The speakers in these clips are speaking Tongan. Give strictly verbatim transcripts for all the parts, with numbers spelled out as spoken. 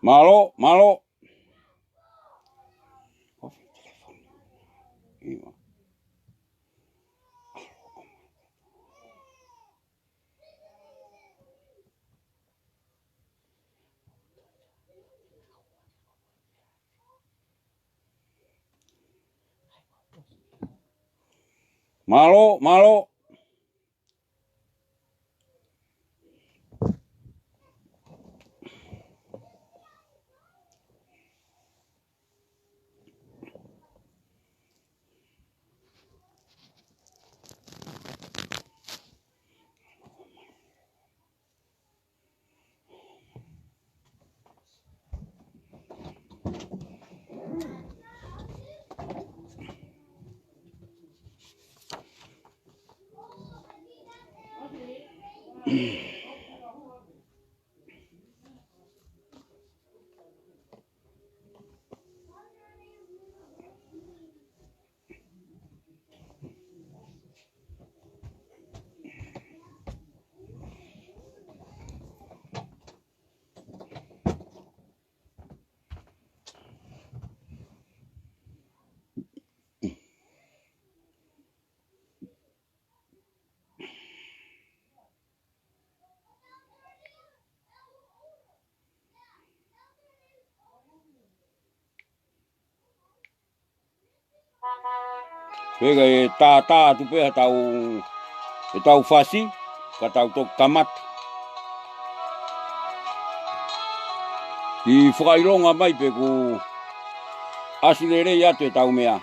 Mālō, mālō. Mālō, mālō. Pea ʻe tātā atu pē ʻetau, ʻetau fasi, ka tau toki kamata. Kiʻi fakaʻilonga mai pē kuo ʻasi lelei atu ʻetau meʻa.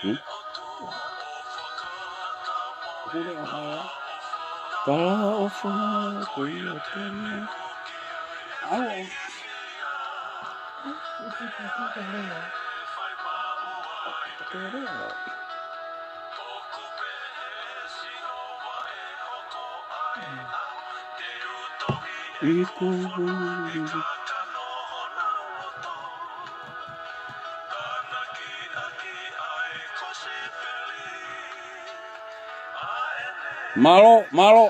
Hmm? Talaʻofa ko ia te ne. Au. Mālō, mālō.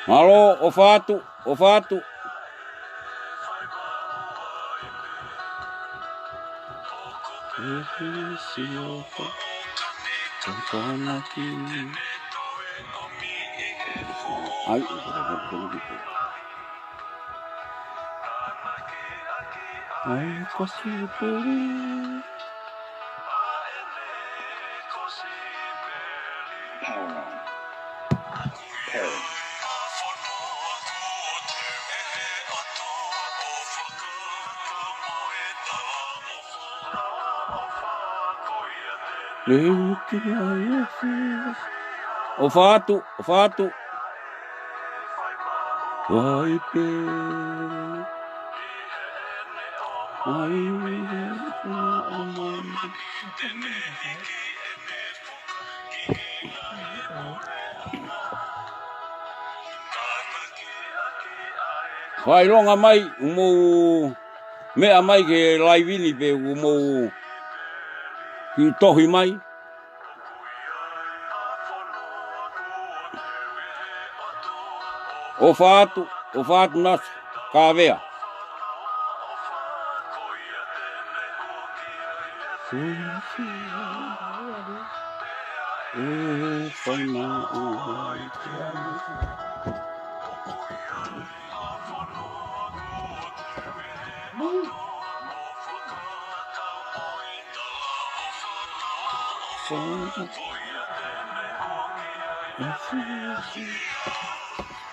Mālō, ʻofa atu, ʻofa atu. Ai, ai, ko si peli. Power on. Power. ʻOfa atu, ʻofa atu. Vai pē. Ai, fakaʻilonga mai, mou meʻa mai ki he live ni pē ʻoku mou kiʻi tohi mai. ʻOfa atu, ʻofa atu Nasa Kavea.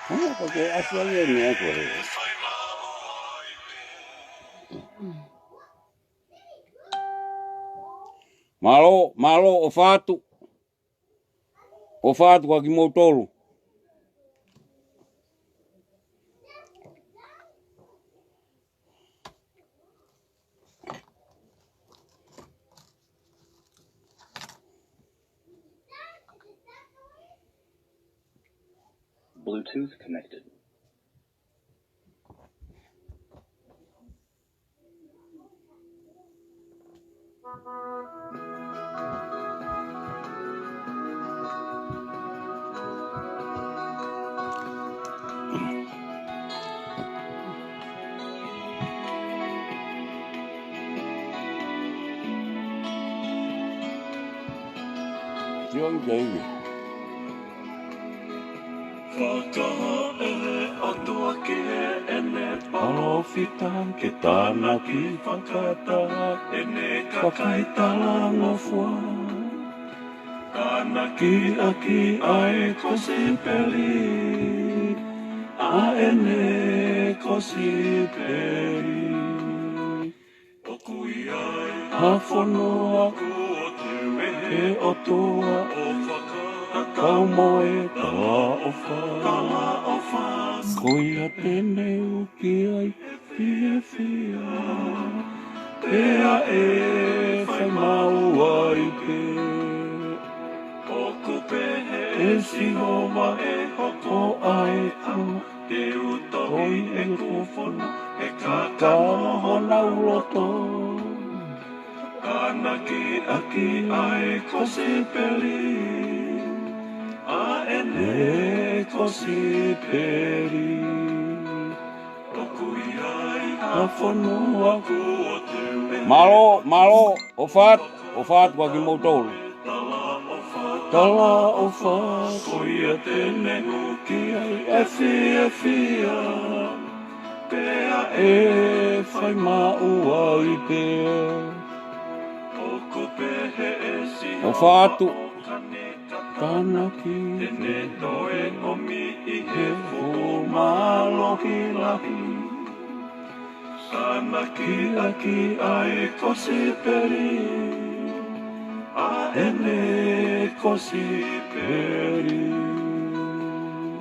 Hā, ko ke ʻasi ai e meʻa ko ē. Mālō, mālō, ʻofa atu. ʻOfa atu kiate kimoutolu. Bluetooth connected. John David. Fakahā ʻe he ʻOtua ki heʻene palōfita ke tānaki fakataha ʻene kakai talangofua. Tānaki ʻaki ʻa e kosipeli, ʻa ʻene kosipeli. ʻOku ʻi ai ha fonua kuo teuteu ʻe he ʻOtua ʻo fakatatau mo e talaʻofa. Talaʻofa. Ko ia te ne uki ai e fiefia, pea ʻe fai maʻu ai pē. ʻOku pehē ʻe Sihova ʻe hoko ʻa e ʻaho te u toʻo ʻi heʻeku fono ʻa e kakai mo honau loto. Tānaki ʻaki ʻa e kosipeli, ʻa ʻene kosipeli. ʻOku ʻi ai ha fonua kuo teuteu ʻe he Mālō, mālō, ʻofa atu, ʻofa atu kiate kimoutolu. Talaʻofa. Talaʻofa. Ko ia te ne uki ai e fiefia, pea ʻe fai maʻu ai pē. ʻOku pehē ʻe Sihova ʻofa atu. Tānaki. Te ne toe ʻomi ʻi he fuʻu mālohi lahi. Tānaki ʻaki ʻa e kosipeli, ʻa ʻene kosipeli.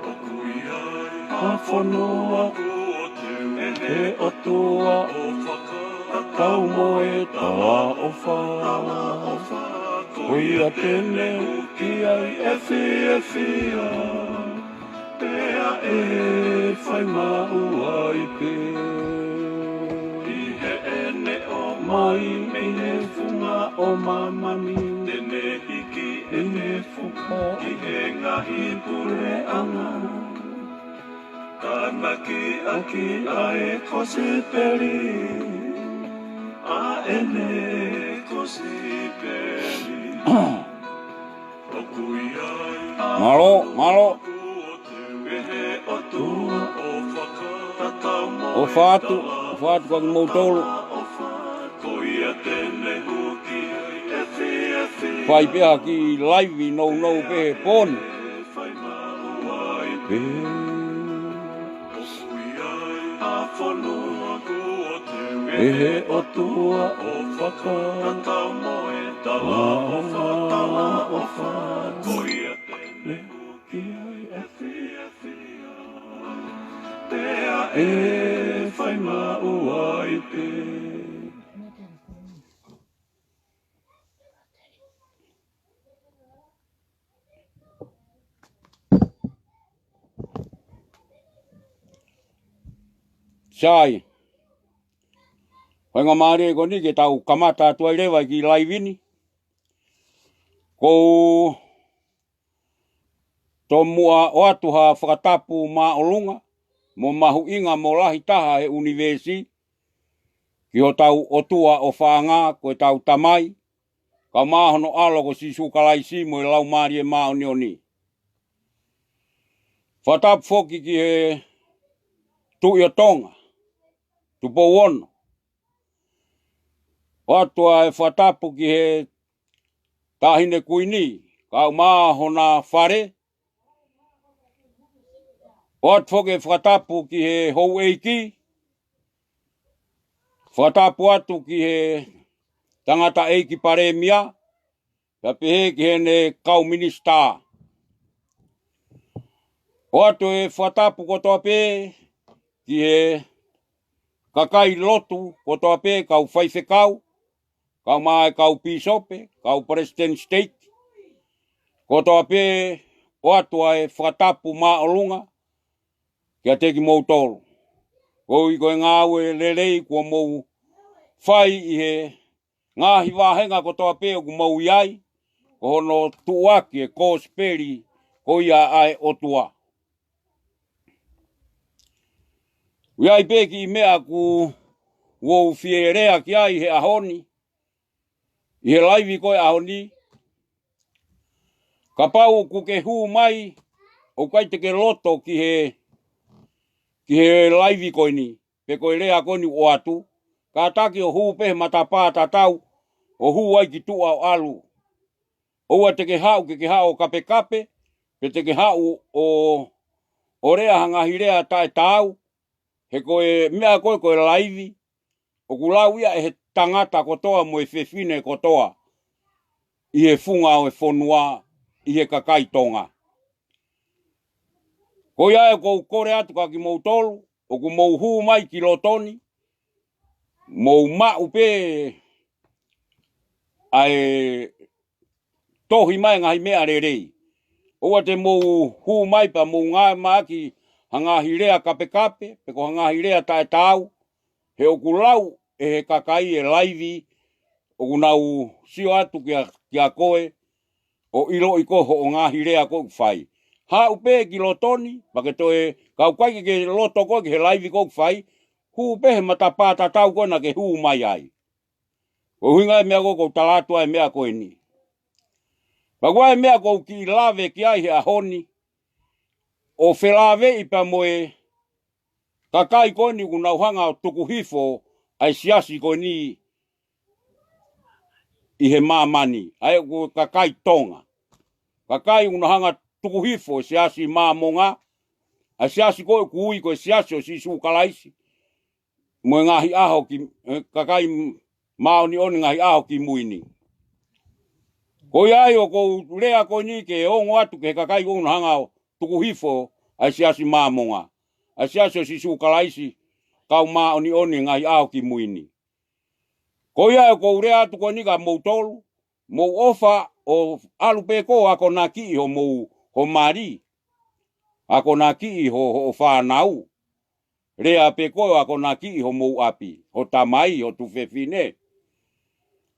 ʻOku ʻi ai ha fonua kuo teuteu ʻe he ʻOtua ʻo fakatatau mo e talaʻofa. Talaʻofa. Ko ia te ne uki ai e fiefia, pea ʻe fai maʻu ai pē. ʻI heʻene ʻomai mei he funga ʻo māmani, te ne hiki ʻene funga ki he ngaahi puleʻanga. Tānaki ʻaki ʻa e kosipeli, ʻa ʻene kosipeli. Mālō, mālō. ʻOfa atu, ʻofa atu kiate kimoutolu. Fai pē ha kiʻi laivi nounou pē he pooni. Pē. ʻE he ʻOtua ʻo fakatatau mo e talaʻofa, talaʻofa. Ko ia te ne uki ai e fiefia, pea ʻe fai maʻu ai pē. Sai. Faingamālie ko eni ke tau kamata atu ai leva e kiʻi laivi ni. Ko u tomuʻa ʻoatu ha fakatapu māʻolunga mo mahuʻinga mo lahi taha he ʻunivēsi ki hotau ʻOtua ʻofaʻanga, ko ʻetau Tamai, kae ʻumaʻā hono ʻAlo ko Sīsū Kalaisi mo e Laumālie Māʻoniʻoni. Fakatapu foki ki he Tuʻi ʻo Tonga, Tupou Ono. ʻOatu ʻa e fakatapu ki he Taʻahine Kuini, kae ʻumaʻā hona fale, ʻOatu foki e fakatapu ki he houʻeiki, fakatapu atu ki he tangataʻeiki palēmia, pea pehē ki heʻene kau minisitā. ʻOatu e fakatapu kotoa pē ki he kakai lotu kotoa pē, kau faifekau, kau mai kau pīsope, kau palesiteni siteiki, kotoa pē ʻoatu ʻa e fakatapu māʻolunga kiate kimoutolu. Koeʻuhi ko e ngāue lelei kuo mou fai ʻi he ngaahi vāhenga kotoa pē ʻoku mou ʻi ai, ko hono tuʻuaki e kosipeli ko ia ʻa e ʻOtua. ʻOku ʻi ai pē kiʻi meʻa ʻoku ou fie lea ki ai he ʻaho ni, ʻi he laivi ko e ʻaho ni. Kapau ʻoku ke hū mai, ʻoku ʻikai te ke loto ki he, ki he laivi ko eni, pe ko e lea ko eni ʻoatu, kātaki ʻo hū pē he matapā tatau, ʻo hū ai ki tuʻa ʻo ʻalu. ʻOua te ke haʻu ke ke haʻu ʻo kapekape, pe te ke haʻu ʻo, ʻo lea ha ngaahi lea taʻetaau, he ko e meʻa ko ē ko e laivi, ʻoku lau ia ʻe he tangata kotoa mo e fefine kotoa ʻi he funga ʻo e fonua, ʻi he kakai Tonga. Ko ia ʻoku ou kole atu kia kimoutolu, ʻoku mou hū mai ki loto ni, mou maʻu pē ʻa e tohi mai ngaahi meʻa lelei. ʻOua te mou hū mai pea mou ngāueʻaki ha ngaahi lea kapekape, pe ko ha ngaahi lea taʻetaau, he ʻoku lau ʻe he kakai e laivi, ʻoku nau sio atu kia, kia koe, ʻo ʻiloʻi ko hoʻo ngaahi lea ko ē ʻoku fai. Haʻu pē ki loto ni, pea ke toe, kapau ʻoku ʻikai ke ke loto koe ki he laivi ko ē ʻoku fai, hū pē he matapā tatau ko ē naʻa ke hū mai ai. Ko e ʻuhinga e meʻa ko ē ʻoku ou tala atu ai e meʻa ko eni. Pea ko e meʻa ʻoku ou kiʻi lave ki ai he ʻaho ni, ʻo felāveʻi pea mo e kakai ko eni ʻoku nau hanga ʻo tuku hifo ʻa e siasi ko eni ʻi he māmani, ʻa ia ko e kakai Tonga. Kakai ʻoku nau hanga ʻo tuku hifo e Siasi Māmonga, ʻa e siasi ko ē ʻoku ui ko e Siasi ʻo Sīsū Kalaisi mo e ngaahi ʻaho ki, e, kakai māʻoniʻoni ngaahi ʻaho kimui ni. Ko ia ai ʻoku ou lea ko eni ke ongo atu ki he kakai ʻoku nau hanga ʻo tuku hifo ʻa e Siasi Māmonga, ʻa e Siasi ʻo Sīsū Kalaisi kau māʻoniʻoni ngaahi ʻaho kimui ni. Ko ia ai ʻoku ou lea atu ko eni kia moutolu, mou ʻofa ʻo ʻalu pē koe ʻo akonakiʻi homou, ho mali, akonakiʻi ho, hoʻo fānau. Lea pē koe ʻo akonakiʻi homou ʻapi, ho tamai, ho tuofefine.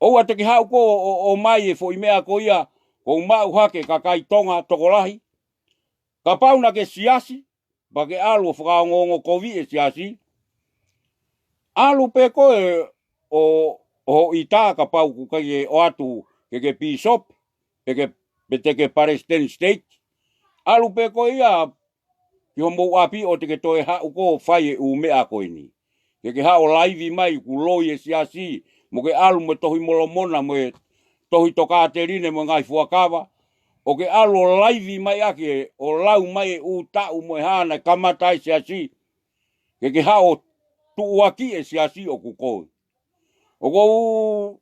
ʻOua te ke haʻu koe ʻo, ʻo, ʻomai e foʻi meʻa ko ia, ʻoku maʻu hake ʻe he kakai Tonga tokolahi. Kapau naʻa ke siasi, pea ke ʻalu ʻo fakaongoongokoviʻi e siasi, ʻalu pē koe ʻo, ʻo ʻita kapau ʻoku ʻikai ke ʻoatu ke ke pīsope, pe ke, pe te ke palesiteni siteiki. ʻAlu pē koe ia ki homou ʻapi ʻoua te ke toe haʻu koe ʻo fai e ʻū meʻa ko eni. Ke ke haʻu ʻo laivi mai ʻoku loi e siasi, mo ke ʻalu mo e Tohi Molomona, mo e Tohi Tokāteline, mo e ngaahi fuakava, ʻo ke ʻalu ʻo laivi mai ʻaki e, ʻo lau mai e ʻū taʻu mo e hā naʻe kamata ai e siasi, ke ke haʻu ʻo tuʻuaki e siasi ʻoku koe. ʻOku ou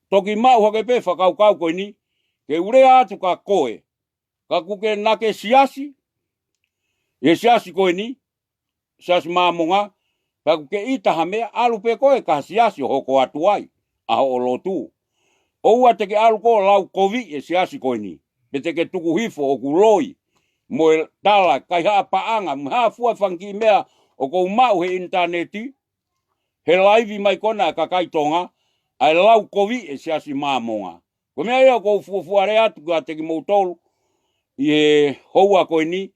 toki maʻu hake pē fakakaukau ko eni, ke u lea atu kia koe, kapau ʻoku ke naʻa ke siasi, ʻi he siasi ko eni, Siasi Māmonga, pea ʻoku ke ʻita ha meʻa, ʻalu pē koe ki ha siasi ʻo hoko atu ai ʻa hoʻo lotu. ʻOua te ke ʻalu koe ʻo laukoviʻi e siasi ko eni, pe te ke tuku hifo ʻoku loi, mo e tala, ʻikai ha paʻanga, mo e hā fua e fanga kiʻi meʻa ʻoku ou maʻu he ʻinitaneti, he laivi mai ko ena ʻa e kakai Tonga, ʻa e laukoviʻi e Siasi Māmonga. Ko e meʻa ia ʻoku ou fuofua lea atu kiate kimoutolu ʻi he houa ko eni,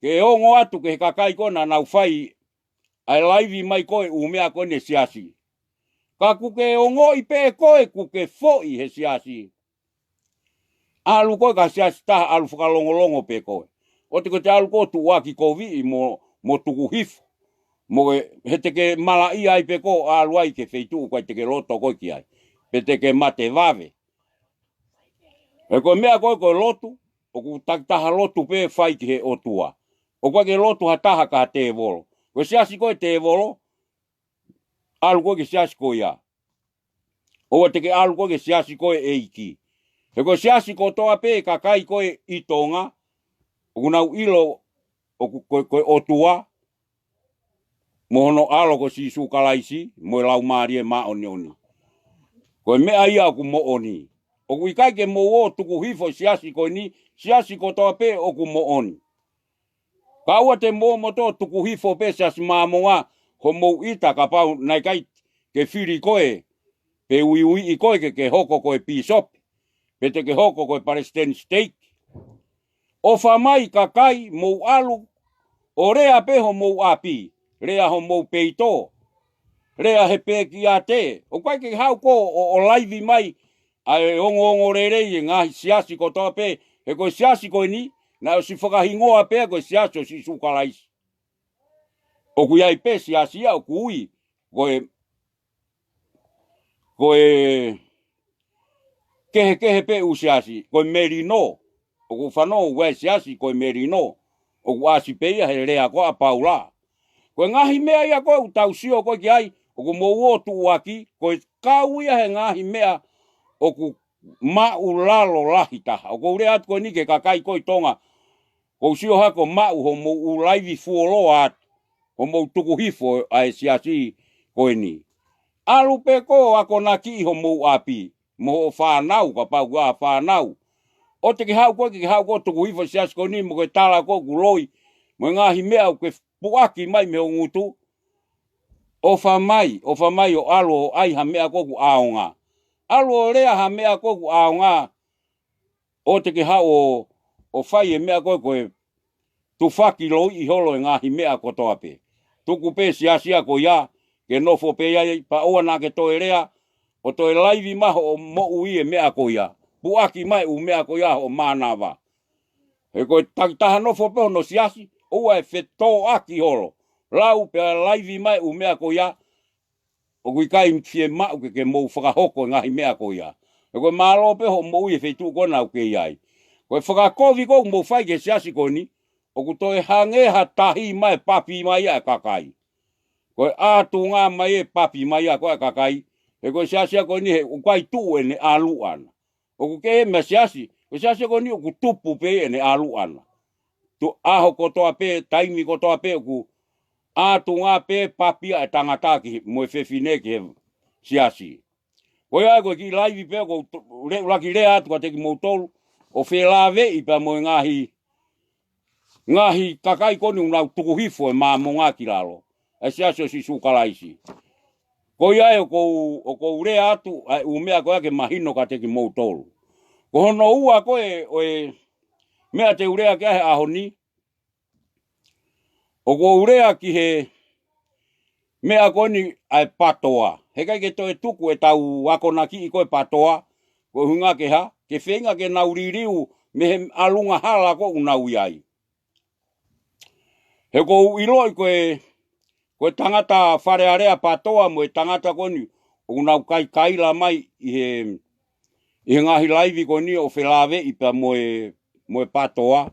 ke ongo atu ki he kakai ko ena naʻa nau fai ʻa e laivi mai ko ē ʻū meʻa ko eni e siasi. Kapau ʻoku ke ongoʻi pē koe ʻoku ke foʻi he siasi, ʻalu koe ki ha siasi ʻe taha, ʻalu fakalongolongo pē koe. ʻOua te ke toe ʻalu koe ʻo tuʻuaki koviʻi mo, mo tuku hifo. Mo e, he te ke malaʻia ai pē koe ʻo ʻalu ai ki he feituʻu ʻoku ʻikai te ke loto koe ki ai, pe te ke mate vave. He ko e meʻa ko ē ko e lotu, ʻoku takitaha lotu pē fai ki he ʻOtua. ʻOku ʻikai ke lotu ha taha ka tēvolo. Ko e siasi ko e tēvolo, ʻalu koe ki he siasi ko ia. ʻOua te ke ʻalu koe ki he siasi ko e ʻEiki. He ko e siasi kotoa pē kakai ko ē ʻi Tonga, ʻoku nau ʻilo ʻoku ko, ko e ʻOtua, mo hono ʻAlo ko Sīsū Kalaisi, mo e Laumālie Māʻoniʻoni. Ko e meʻa ia ʻoku moʻoni. ʻOku ʻikai ke mou ō tuku hifo siasi ko eni, siasi kotoa pē ʻoku moʻoni. Ka ʻoua te mou ō moutolu tuku hifo pē siasi Māmonga, homou ʻita kapau naʻe ʻikai ke fili koe, pe uiuiʻi koe ke, ke hoko ko e pīsope, pe te ke hoko ko e palesiteni siteiki. ʻOfa mai kakai mou ʻalu, ʻo lea pē homou ʻapi, lea homou peito, lea he pēkiate, ʻoku ʻikai ke haʻu koe ʻo, ʻo laivi mai, ʻa e ongoongolelei e ngaahi siasi kotoa pē, he ko e siasi ko eni, naʻe ʻosi fakahingoa pē ko e siasi ʻo Sīsū Kalaisi. ʻOku ʻi ai pē siasi ia ʻoku ui, ko e, ko e kehekehe pē ʻū siasi, ko e melino, ʻoku fanongo ʻa e siasi ko e melino, ʻoku ʻasi pē ia he lea ko ē ʻa Paula. Ko e ngaahi meʻa ia ko ē ʻoku tau sio ko ē ki ai, ʻoku mou ō tuʻuaki, ko e kau ia he ngaahi meʻa ʻoku maʻulalo lahi taha. ʻOku ou lea atu ko eni ki he kakai ko ē ʻi Tonga, ʻoku ou sio hake ʻoku maʻu homou ʻū laivi fuoloa atu, homou tuku hifo ʻa e siasi ko eni. ʻAlu pē koe ʻo akonakiʻi homou ʻapi, mo hoʻo fānau kapau ʻoku ʻi ai ha fānau. ʻOua te ke haʻu koe, ke ke haʻu koe tuku hifo siasi ko eni mo ke tala ko ē ʻoku loi, mo e ngaahi meʻa ʻoku ke puʻaki mai mei ho ngutu. ʻOfa mai, ʻofa mai ʻo ʻalu ʻo ʻai ha meʻa ko ē ʻoku ʻaonga. ʻAlu ʻo lea ha meʻa ko ē ʻoku ʻaonga. ʻOua te ke haʻu ʻo, ʻo fai e meʻa ko ē ko e tufaki loiʻi holo e ngaahi meʻa kotoa pē. Tuku pē siasi ia ko ia, ke nofo pē ia, pea ʻoua naʻa ke toe lea, ʻo toe laivi mai hoʻo moʻui e meʻa ko ia. Puʻaki mai ʻū meʻa ko ia hoʻo mānava. He ko e takitaha nofo pē hono siasi, ʻoua ʻe fetōʻaki holo. Lau pea laivi mai ʻū meʻa ko ia, ʻoku ʻikai fiemaʻu ke, ke mou fakahoko e ngaahi meʻa ko ia. He ko e mālō pē hoʻo moʻui he feituʻu ko ena ʻoku ke ʻi ai. Ko e fakakovi ko ē ʻoku mou fai ki he siasi ko eni, ʻoku toe hangē ha tahi mai papi mai ʻa e kakai. Ko e ʻātunga mai e papi mai ʻa ko ē ʻa e kakai, he ko e siasi ia ko eni he ʻoku ʻikai tuʻu ʻene ʻalu ʻana. ʻOku ke meʻa siasi, ko e siasi ko eni ʻoku tupu pē ʻene ʻalu ʻana. Tu ʻaho kotoa pē, taimi kotoa pē ʻoku ʻātunga pē papi ʻa e tangata ki he, mo e fefine ki he siasi. Ko ia ko e kiʻi laivi pē ʻoku ou to-, le-, ʻuluaki lea atu kiate kimoutolu, ʻo felāveʻi pea mo e ngaahi, ngaahi kakai ko eni ʻoku nau tuku hifo e Māmonga ki lalo. ʻA e siasi ʻo Sīsū Kalaisi. Ko ia ʻoku ou, ʻoku ou lea atu, ʻa e ʻū meʻa ko ia ke mahino kiate kimoutolu. Ko hono ua ko ē, ʻo e meʻa te u lea ki ai he ʻaho ni, ʻoku ou lea ki he meʻa ko eni ʻa e patoa. He ʻikai ke toe tuku ʻetau akonakiʻi ko ē patoa, ko e ʻuhinga ke hā, ke feinga ke nau liliu mei he ʻalunga hala ko ē ʻoku nau ʻi ai. He ʻoku ou ʻiloʻi ko e, ko e tangata Fale Alea patoa mo e tangata ko eni, ʻoku nau kaikaila mai ʻi he, ʻi he ngaahi laivi ko eni ʻo felāveʻi pea mo e, mo e patoa,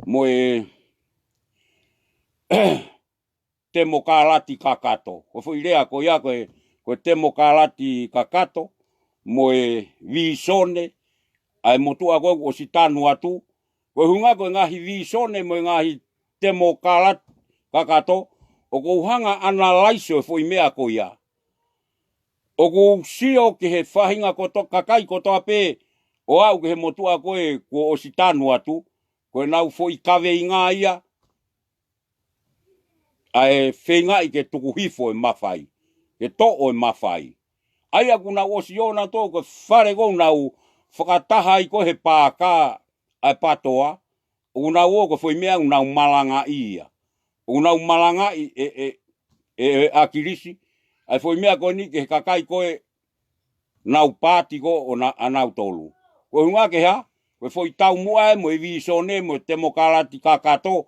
mo e temokalati kakato. Ko e foʻi lea ko ia ko e, ko e temokalati kakato, mo e vīsone, ʻa e motuʻa ko ē ʻoku ʻosi tanu atu, ko e ʻuhinga ko e ngaahi vīsone mo e ngaahi temokalati kakato, ʻoku ou hanga ʻo analaiso e foʻi meʻa ko ia. ʻOku ou sio ki he faʻahinga koto-, kakai kotoa pē, ʻo aʻu ki he motuʻa ko ē kuo ʻosi tanu atu, ko ʻenau foʻi kaveinga ia, ʻa e feingaʻi ke tuku hifo e mafai, ke toʻo e mafai. ʻA ia ʻoku nau ʻosi ō nautolu ki he fale ʻoku nau fakataha ai ko ē he paaka ʻa e patoa, ʻoku nau ō ko e foʻi meʻa ʻoku nau malangaʻi ia. ʻOku nau malangaʻi ʻe, ʻe, ʻe, ʻe ʻAkilisi, ʻa e foʻi meʻa ko eni ki he kakai ko ē nau paati ko ē ʻo na-, ʻanautolu. Ko e ʻuhinga ke hā, ko e foʻi taumuʻa ē mo e vīsone mo e temokalati kakato,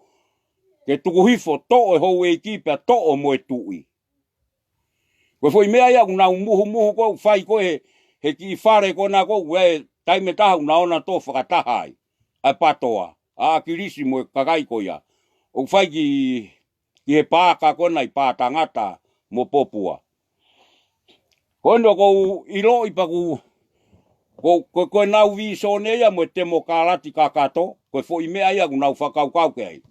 ke tuku hifo toʻo e houʻeiki pea toʻo mo e tuʻi. Ko e foʻi meʻa ia ʻoku nau muhumuhu ko ē ʻoku fai ko ē he, he kiʻi fale ko ena ko ē ʻoku ʻi ai e taimi ʻe taha ʻoku nau ō nautolu ʻo fakataha ai ʻa e patoa, ʻa ʻAkilisi mo e kakai ko ia. ʻoku fai ki, ki he paaka ko ena ʻi Pātangata mo Popua. Ko eni ʻoku ou ʻiloʻi pea ʻoku, ko, ko, ko ʻenau vīsone ia mo e temokalati kakato, ko e foʻi meʻa ia ʻoku nau fakakaukau ki ai.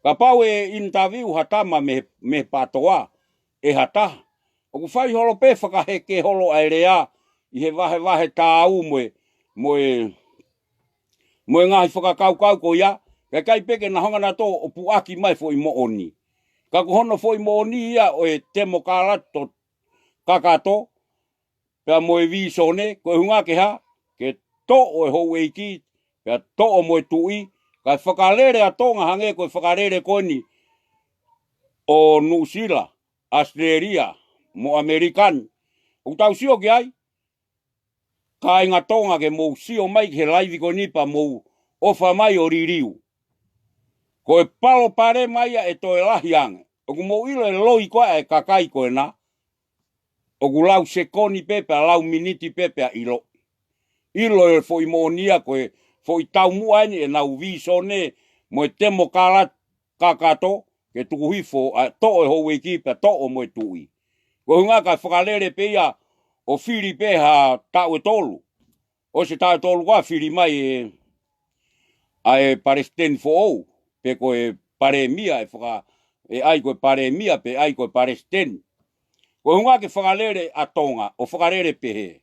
Kapau ʻe interview ha tama mei, mei Pātoa, ʻe ha taha, ʻoku fai holo pē fakaheke holo ʻa e lea ʻi he vahevahe tāu mo e, mo e, mo e ngaahi fakakaukau ko ia, kae ʻikai pē ke na hanga nautolu ʻo puʻaki mai foʻi moʻoni. Ka ko hono foʻi moʻoni ia ʻo e temokalati kakato, pea mo e vīsone, ko e ʻuhinga ke hā, ke toʻo e houʻeiki, pea toʻo mo e tuʻi, kae fakalele ʻa Tonga hangē ko e fakalele ko eni ʻo Nuʻusila, ʻAositelēlia, mo ʻAmelika ni. ʻOku tau sio ki ai, kāinga Tonga ke mou sio mai ki he laivi ko eni pea mou ʻofa mai ʻo liliu. Ko e palopalema ia ʻe toe lahi ange. ʻOku mou ʻilo e loi ko ē ʻa e kakai ko ena, ʻoku lau sekoni pē pea lau miniti pē pea ʻilo. ʻIlo e foʻi moʻoni ia ko e foʻi taumuʻa eni ʻenau vīsone mo e temokalati kakato, ke tuku hifo ʻa e toʻo e houʻeiki pea toʻo mo e tuʻi. Ko e ʻuhinga kae fakalele pē ia ʻo fili pē ha taʻu ʻe tolu. ʻOsi e taʻu ʻe tolu kuo fili mai e, ʻa e palesiteni foʻou, pe ko e palēmia, ʻe faka-, ʻe ʻai ko e palēmia, pe ʻai ko e palesiteni. Ko e ʻuhinga ke fakalele ʻa Tonga, ʻo fakalele pehē.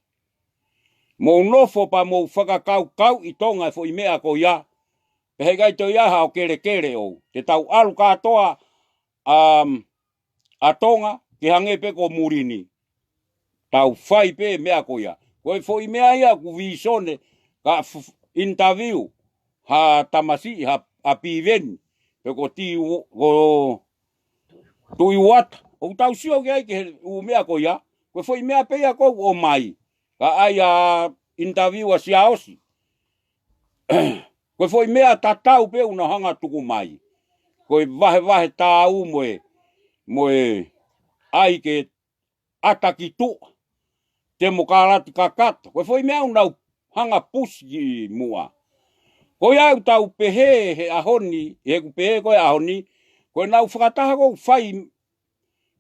Mou nofo pea mou fakakaukauʻi Tonga e foʻi meʻa ko ia, pea heʻikai toe ʻi ai haʻo kelekele ʻou. Te tau ʻalu kātoa, um, ʻa Tonga, ke hangē pē ko muli ni. Tau fai pē meʻa ko ia. Ko e foʻi meʻa ia ʻoku vīsone, ka f-, f-, interview, ha tamasiʻi, ha, ha pīveni, pe ko Tui U-, ko Tui Uata. ʻOku tau sio ki ai ki he ʻū meʻa ko ia, ko e foʻi meʻa pē ia ʻoku ʻomai. Ka ʻai ʻa interview ʻa Siaosi. Ko e foʻi meʻa tatau pē ʻoku nau hanga tuku mai. Ko e vahevahe tāu mo e, mo e ʻai ke ʻata ki tuʻa. Temokalati kakato. Ko e foʻi meʻa ʻoku nau hanga pusi ki muʻa. Ko ia ʻoku tau pehē he ʻaho ni, he ʻoku pehē ko e ʻaho ni, ko ʻenau fakataha ko ē ʻoku fai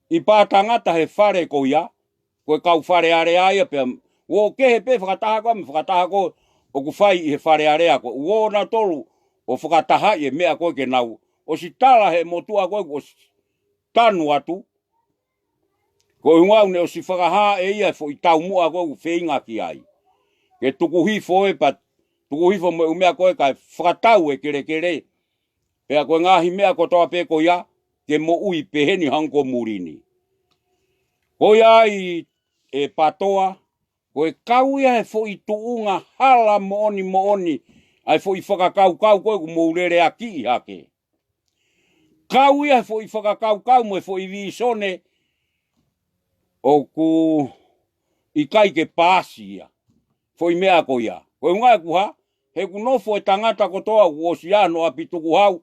ʻi Pātangata he fale ko ia, ko e kau Fale Alea ia pea, ʻoku kehe pē fakataha ko ē mo e fakataha ko ē ʻoku fai ʻi he Fale Alea ko ē, ʻoku nau tolu ʻo fakatahaʻi e meʻa ko ē ke nau, ʻosi tala he motuʻa ko ē, ʻosi tanu atu, ko e ʻuhinga ʻoku ne ʻosi fakahā ʻe ia e foʻi taumuʻa ko ē ʻoku feinga ki ai. Ke tuku hifo e pa, tuku hifo mo e ʻū meʻa ko ē kae fakatau e kelekele, pea ko e ngaahi meʻa kotoa pē ko ia, ke moʻui pehē ni hangē ko muli ni. Ko ia ai ʻe Pātoa, ko e kau ia he foʻi tuʻunga hala moʻoni moʻoni, ʻa e foʻi fakakaukau ko ē ʻoku mou leleakiʻi hake. Kau ia he foʻi fakakaukau mo e foʻi vīsone ʻoku ʻikai ke paasi ia. Foʻi meʻa ko ia. Ko e ʻuhinga ʻoku hā, he ʻoku nofo e tangata kotoa ʻoku ʻosi ʻi ai hono ʻapi tukuhau,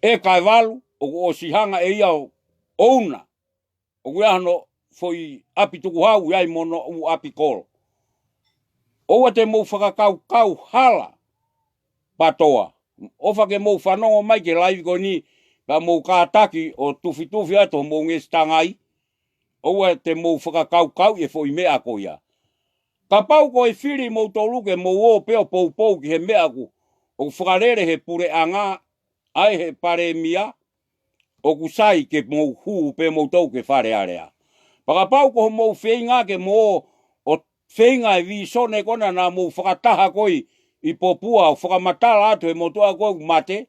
ʻe kae valu, ʻoku ʻosi hanga ʻe ia ʻo ʻouna. ʻOku ʻi ai hono foʻi ʻapi tukuhau, ʻi ai mo hono ʻū ʻapi kolo. ʻOua te mou fakakaukau hala, Pātoa. ʻOfa ke mou fanongo mai ki he laivi ko eni, pea mou kātaki ʻo tufitufi atu homou ngesitanga ai. ʻOua te mou fakakaukauʻi e foʻi meʻa ko ia. Kapau ko e fili moutolu ke mou ō pē ʻo poupou ki he meʻa ʻoku, ʻoku fakalele he puleʻanga, ʻa e he palēmia, ʻoku sai ke mou hū pē moutolu ki he Fale Alea. Pea kapau ko hoʻomou feinga ke mou ō ʻo feinga e vīsone ko ena naʻa mou fakataha ko ē ʻi Popua ʻo fakamatala atu he motuʻa ko ē ʻoku mate,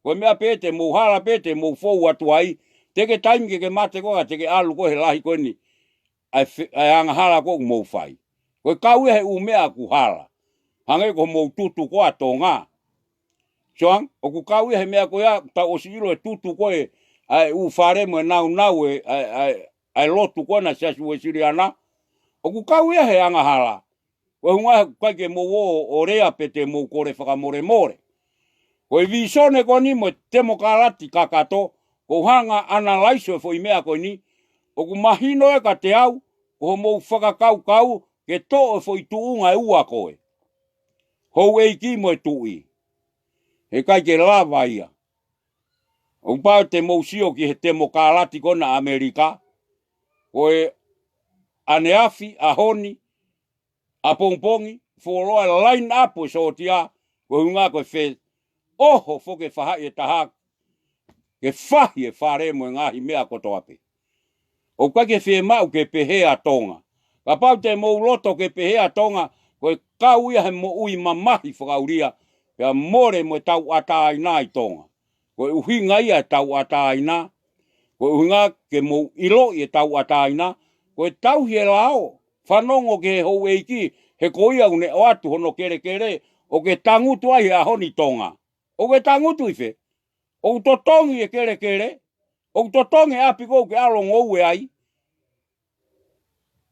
ko e meʻa pē te mou hala pē te mou fou atu ai, te ke taimi ke ke mate koe ka te ke ʻalu koe he lahi ko eni, ʻa e fe-, ʻa e angahala ko ē ʻoku mou fai. Ko e kau ia he ʻū meʻa ʻoku hala. Hangē ko hoʻomou tutu ko ē ʻa Tonga. Soang, ʻoku kau ia he meʻa ko ia, tau ʻosi ʻilo e tutu ko ē, ʻa e ʻū fale mo e naunau e, ʻa e, ʻa e, ʻa e lotu ko ena Siasi Uēsiliana. ʻOku kau ia he angahala. Ko e ʻuhinga he ʻoku ʻikai ke mou ō ʻo lea pe te mou kole fakamolemole. Ko e vīsone ko eni mo e temokalati kakato, ʻoku ou hanga ʻo analaiso e foʻi meʻa ko eni, ʻoku mahino ē kiate au, ko hoʻomou fakakaukau ke toʻo e foʻi tuʻunga ʻe ua ko ē. Houʻeiki mo e tuʻi. Heʻikai ke lava ia. ʻOku pau te mou sio ki he temokalati ko ena ʻAmelika, ko e ʻaneafi, ʻaho ni, ʻapongipongi, fuoloa e line up e sōtia, ko e ʻuhinga ko e fē, ʻoho foki e faʻahi ʻe taha, ke fahi e fale mo e ngaahi meʻa kotoa pē. ʻOku ʻikai ke fiemaʻu ke pehē ʻa Tonga. Kapau te mou loto ke pehē ʻa Tonga, ko e kau ia he moʻui mamahi fakaʻulia, pea mole mo e tauʻatāina ʻi Tonga. Ko e ʻuhinga ia e tauʻatāina, ko e ʻuhinga ke mou ʻiloʻi e tauʻatāina, ko e tauhi e lao, fanongo ki he houʻeiki, he ko ia ʻoku ne ʻoatu hono kelekele, ʻoku ke tangutu ai he ʻaho ni Tonga. ʻOku ke tangutu ʻi fē? ʻOku totongi e kelekele, ʻoku totongi e ʻapi ʻoku ke ʻalu ʻo ngoue ai.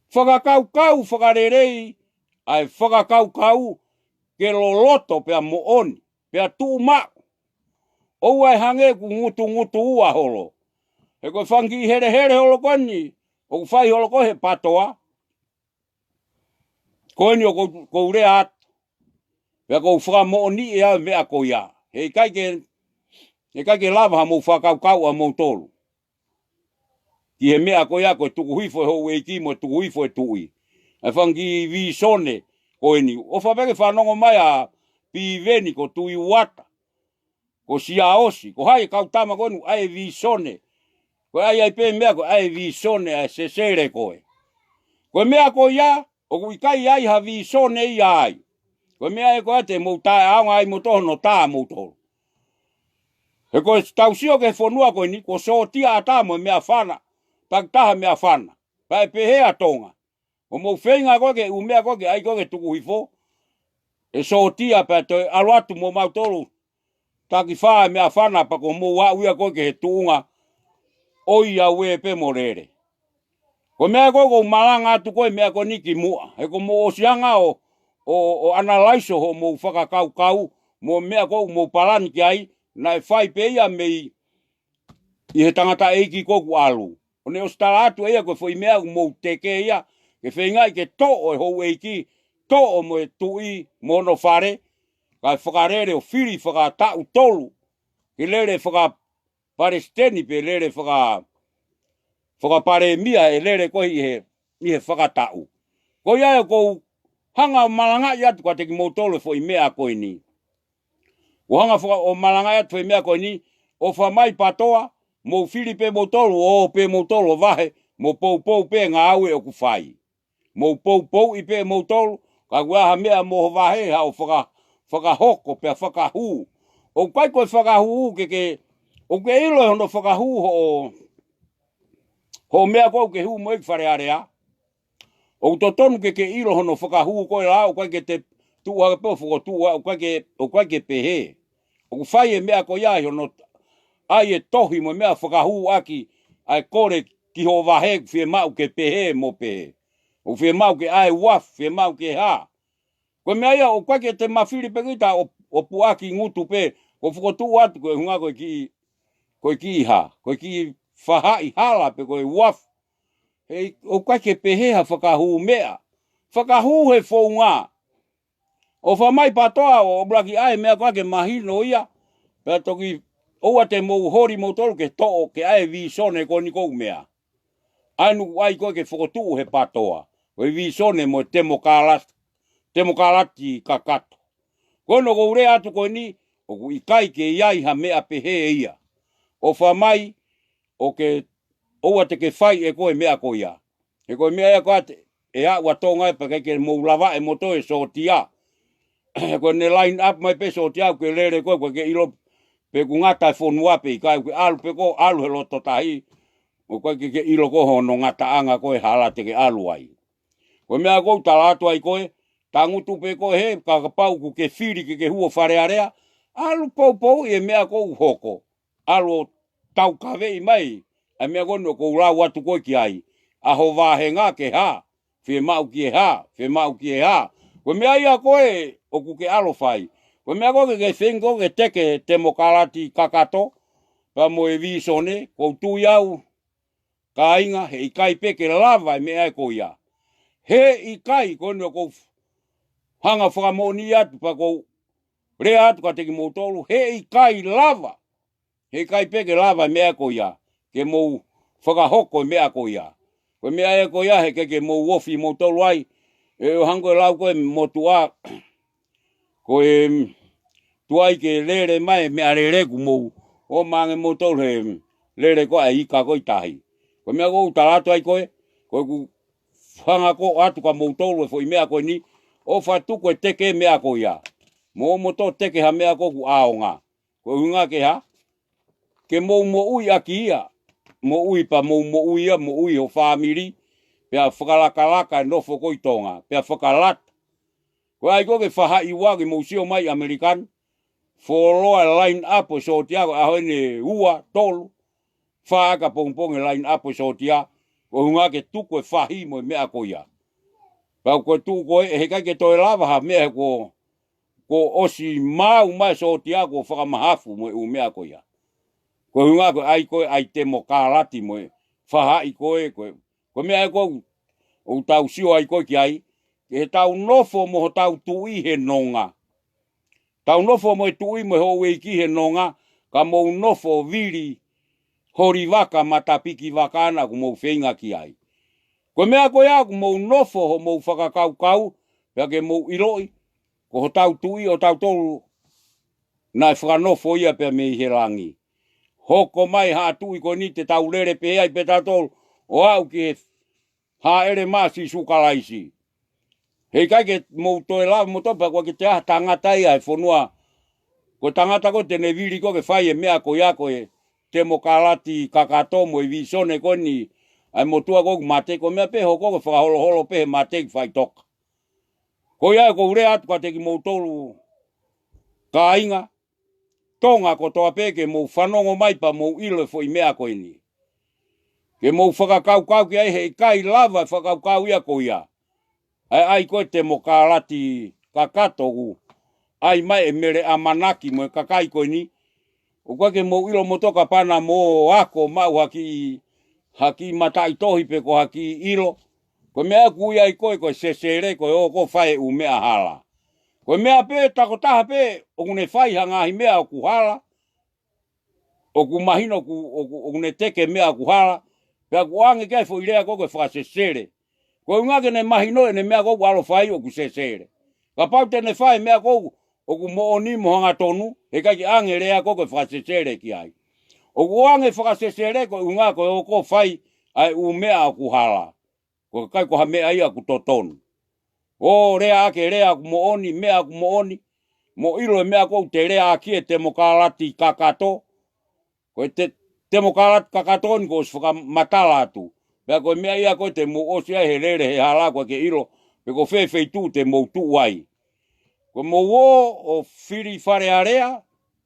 Fakakaukau fakalelei, ʻa e fakakaukau ke loloto pea moʻoni, pea tuʻumaʻu. ʻOua ʻe hangē ʻoku ngutungutu ua holo. He ko e fanga kiʻi helehele holo ko eni, ʻoku fai holo ko ē he PATOA. Ko eni ʻoku ou, ʻoku ou lea atu. Pea ʻoku ou fakamoʻoniʻi ʻe au e meʻa ko ia. He ʻikai ke, he ʻikai ke lava ha mou fakakaukau ʻa moutolu ki he meʻa ko ia ko e tuku hifo e houʻeiki mo e tuku hifo e tuʻi. ʻA e fanga kiʻi vīsone ko eni. ʻOfa pē ke fanongo mai ʻa Piveni, ko Tuʻi Uata, ko Siaosi, ko hai e kau tama ko eni ʻoku ʻai e vīsone. Ko e ʻai ai pē meʻa ko e ʻai e vīsone ʻa e sesele ko ē. Ko e meʻa ko ia, ʻoku ʻikai ai ha vīsone ia ai. Ko e meʻa ē ko ē te mou taʻeʻaonga ai moutolu hono tā moutolu. He ko e tau sio ki he fonua ko eni, ko e sōtia ʻatā mo e meʻafana, takitaha meʻafana. Pea ʻe pehē ʻa Tonga. Ko mou feinga ko ē ke ʻū meʻa ko ē ke ʻai ko ē ke tuku hifo e sōtia pea toe ʻalu atu mo mautolu. Takifā e meʻafana pea ko mou aʻu ia ko ē ki he tuʻunga ʻo ia ue pē mo lele. Ko e meʻa ko ē ʻoku ou malanga atu ko ē meʻa ko eni ki muʻa. He ko mou ʻosi hanga ʻo, ʻo, ʻo analaiso hoʻomou fakakaukau, mo e meʻa ko ē ʻoku mou palani ki ai, naʻe fai pē ia mei ʻi he tangataʻeiki ko ē ʻoku ʻalu. ʻO ne ʻosi tala atu ʻe ia ko e foʻi meʻa ʻoku mou teke ia, ke feingaʻi ke toʻo e houʻeiki, toʻo mo e tuʻi, mo hono fale, kae fakalele ʻo fili fakataʻu tolu, ke lele fakapalesiteni pe lele faka, fakapalēmia ʻe lele ko ē ʻi he, ʻi he fakataʻu. Ko ia ʻoku ou hanga ʻo malangaʻi atu kiate kimoutolu e foʻi meʻa ko eni. ʻO hanga faka-, ʻo malangaʻi atu e foʻi meʻa ko eni, ʻofa mai PATOA, mou fili pē moutolu, ō pē moutolu ʻo vahe, mo poupou pē ngāue ʻoku fai. Mou poupouʻi pē moutolu, ka ʻoku ʻi ai ha meʻa mo ho vahe, haʻo faka-, fakahoko pea fakahū. ʻOku ʻikai ko e fakahū ke ke, ʻoku ke ʻilo hono fakahū hoʻo, hoʻo meʻa ko ē ʻoku ke hū mo ia ki Fale Alea. ʻOku totonu ke ke ʻilo hono fakahū ko ē lao, ʻoku ʻikai ke te tuʻu hake pē ʻo fokotuʻu, ʻoku ʻikai ke, ʻoku ʻikai ke pehē. ʻOku fai e meʻa ko ia ʻi hono ʻai e tohi mo e meʻa fakahū ʻaki ʻa e kole ki ho vahe, fiemaʻu ke pehē mo pehē. ʻOku fiemaʻu ke ʻai uafu, fiemaʻu ke hā. Ko e meʻa ia ʻoku ʻikai ke te mafili pē kita ʻo, ʻo puʻaki ngutu pē, ko e fokotuʻu atu ko e ʻuhinga ko e kiʻi, ko e kiʻi hā, ko e kiʻi fahaʻi hala pe ko e uafu. He ʻoku ʻikai ke pehē ha fakahū meʻa. Fakahū he founga. ʻOfa mai PATOA ʻo ʻuluaki ʻai e meʻa ko ē ke mahino ia. Pea toki ʻoua te mou holi moutolu ke toʻo, ke ʻai e vīsone ko eni ʻoku ou meʻa. ʻAi nuku ʻai ko ē ke fokotuʻu he PATOA. Ko e vīsone mo e temokalati, temokalati kakato. Ko eni ʻoku ou lea atu ko eni, ʻoku ʻikai ke ʻi ai ha meʻa pehē ia. ʻOfa mai, ʻo ke ʻoua te ke fai ʻe koe e meʻa ko ia. He ko e meʻa ia ko ē te, ʻe aʻu ʻa Tonga ē pea ʻikai ke mou lava ʻe moutolu e sōtia. Ko ʻene line up mai pē sōtia ʻoku ke lele koe, ʻoku ke ʻilo pe ʻoku ngata e fonua pe ʻikai, ʻoku ke ʻalu pē koe, ʻalu he loto tahi. ʻOku ʻikai ke ke ʻilo koe hono ngataʻanga ko ē hala te ke ʻalu ai. Ko e meʻa ʻoku ou tala atu ai ko ē, tangutu pē koe he, ka kapau ʻoku ke fili ke ke hū ʻo Fale Alea, ʻalu poupouʻi e meʻa ʻoku hoko. ʻAlu ʻo taukaveʻi mai ʻa e meʻa ko eni ʻoku ou lau atu ko ē ki ai. ʻA ho vāhenga ke hā, fiemaʻu ke hā, fiemaʻu ke hā. Ko e meʻa ia ko ē ʻoku ke ʻalu ʻo fai. Ko e meʻa ko ē ke, ke feinga ko ē ke teke e temokalati kakato, pea mo e vīsone, ʻoku ou tui au, kāinga, he ʻikai pē ke lava e meʻa ko ia. He ʻikai, ko eni ʻoku ou hanga ʻo fakamoʻoni atu pea ʻoku ou lea atu kiate kimoutolu, he ʻikai lava He ʻikai pē ke lava e meʻa ko ia ke mou fakahoko e meʻa ko ia. Ko e meʻa ia ko ia he ʻikai ke mou ofi moutolu ai. ʻE ʻo hangē ko e lau ko ē motuʻa, ko e tuai ke lele mai e meʻalele kuo mou ō mai ange moutolu he lele ko ē ʻa e ika ko ē ʻi tahi. Ko e meʻa ʻoku ou tala atu ai ko ē, ko ʻeku hanga ko ē atu kia moutolu e foʻi meʻa ko eni, ʻofa tuku e teke meʻa ko ia. Mou ō moutolu ʻo teke ha meʻa ko ē ʻoku ʻaonga. Ko e ʻuhinga ke hā? Ke mou moʻui ʻaki ia. Moʻui pea mou moʻui ia, moʻui ho fāmili. Pea fakalakalaka e nofo ko ē ʻi Tonga. Pea fakalata. Ko e ʻai ko ē ke fahaʻi ua ke mou sio mai ʻAmelika ni. Fuoloa e line up ʻo e sōtia ko e ʻaho eni ua, tolu, fā ʻapongipongi e line up ʻo e sōtia. Ko e ʻuhinga ke tuku e fahi mo e meʻa ko ia. Pea ko e tuʻu ko ē, he ʻikai ke toe lava ha meʻa he kuo, kuo ʻosi maau mai e sōtia kuo fakamahafu mo e ʻū meʻa ko ia. Ko e ʻuhinga ko e ʻai ko ē ʻa e temokalati mo e fahaʻi ko ē, ko e, ko e meʻa ē ko ē ʻoku tau sio ai ko ē ki ai, ke he tau nofo mo hotau tuʻi he nonga. Tau nofo mo e tuʻi mo e houʻeiki he nonga, ka mou nofo vili holi vaka matapiki vaka ʻana ʻoku mou feinga ki ai. Ko e meʻa ko ia ʻoku mou nofo hoʻomou fakakaukau, pea ke mou ʻiloʻi, ko hotau tuʻi ʻo tautolu naʻe fakanofo ia pea mei he langi. Hoko mai haʻa tuʻi ko eni te tau lele pehē ai pē tautolu, ʻo aʻu ki he hāʻele mai ʻa Sīsū Kalaisi. He ʻikai ke mou toe lava moutolu pea ʻoku ʻikai ke toe ʻi ai ha tangata ia he fonua. Ko e tangata ko ē te ne vili ko ē ke fai e meʻa ko ia ko e temokalati kakato mo e vīsone ko eni ʻa e motuʻa ko ē ʻoku mate, ko e meʻa pē hoko ko e fakaholoholo pē he mate ki faʻitoka. Ko ia ʻoku ou lea atu kiate kimoutolu kāinga Tonga kotoa pē ke mou fanongo mai pea mou ʻilo e foʻi meʻa ko eni. Ke mou fakakaukau ki ai he ʻikai lava e fakakaukau ia ko ia. ʻA e ʻai ko ē temokalati kakato ʻoku ʻai mai e mele ʻamanaki mo e kakai ko eni. ʻOku ʻikai ke mou ʻilo moutolu kapau naʻa mou ako maʻu ha kiʻi, ha kiʻi mataʻitohi pe ko ha kiʻi ʻilo. Ko e meʻa ʻoku ui ai ko ē ko e sesele ko e ō ko ē ʻo fai e ʻū meʻa hala. Ko e meʻa pē takotaha pē ʻoku ne fai ha ngaahi meʻa ʻoku hala, ʻoku mahino ʻoku, ʻoku, ʻoku ne teke meʻa ʻoku hala, pea ʻoku ʻoange ki ai e foʻi lea ko ē ko e fakasesele. Ko e ʻuhinga ke ne mahino ʻene meʻa ko ē ʻoku ʻalu ʻo fai ʻoku sesele. Kapau te ne fai e meʻa ko ē ʻoku moʻoni mo hangatonu, he ʻikai ke ʻoange e lea ko ē ko e fakasesele ki ai. ʻOku ʻoange e fakasesele ko e ʻuhinga ko e ō ko ē ʻo fai ʻa e ʻū meʻa ʻoku hala. Ko e ʻikai ko ha meʻa ia ʻoku totonu. ʻO lea ʻaki e lea ʻoku moʻoni, meʻa ʻoku moʻoni, mo ʻilo e meʻa ko ē ʻoku te lea ʻaki e temokalati kakato. Ko e te-, temokalati kakato ni kuo ʻosi fakamatala atu. Pea ko e meʻa ia ko ē te mou ʻosi ai he lele he hala ʻoku ʻikai ke ʻilo pe ko fē feituʻu te mou tuʻu ai. Ko e mou ō ʻo fili Fale Alea,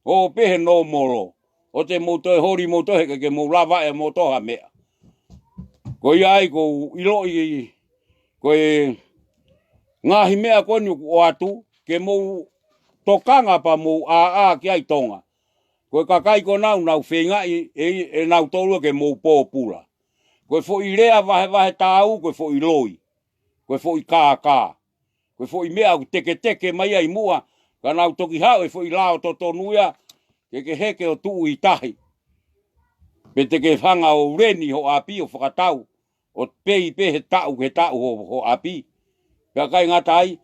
ō pē he nōmolo. ʻOua te mou toe holi moutolu he ʻikai ke mou lava ʻe moutolu ha meʻa. Ko ia ai ʻoku ou ʻiloʻi, ko e ngaahi meʻa ko eni ʻoku ʻoatu, ke mou tokanga pea mou ʻāʻā ki ai Tonga. Ko e kakai ko ē naʻa nau feingaʻi ʻe, ʻe nautolu ke mou pōpula. Ko e foʻi lea vahevahe tāu, ko e foʻi loi. Ko e foʻi kākā. Ko e foʻi meʻa ʻoku teketeke mai ai muʻa, ka nau toki haʻu e foʻi lao totonu ia, ke ke heke ʻo tuʻu ʻi tahi. Pe te ke hanga ʻo leni ho ʻapi ʻo fakatau, ʻo pei pē he taʻu ki he taʻu ho, ho ʻapi. Pea ʻikai ngata ai,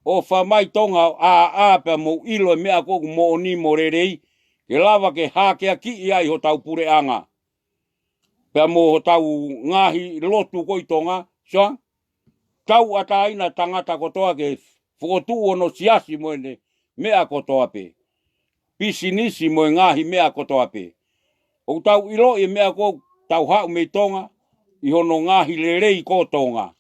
ʻofa mai Tonga ʻo ʻāʻā pea mou ʻilo e meʻa ko ē ʻoku moʻoni mo lelei, ke lava ke hākeakiʻi ai hotau puleʻanga. Pea mo hotau ngaahi lotu ko ē ʻi Tonga, sio, tauʻatāina tangata kotoa ke fokotuʻu hono siasi mo ʻene meʻa kotoa pē. Pisinisi mo e ngaahi meʻa kotoa pē. ʻOku tau ʻiloʻi e meʻa ko ē ʻoku tau haʻu mei Tonga, ʻi hono ngaahi lelei ko Tonga.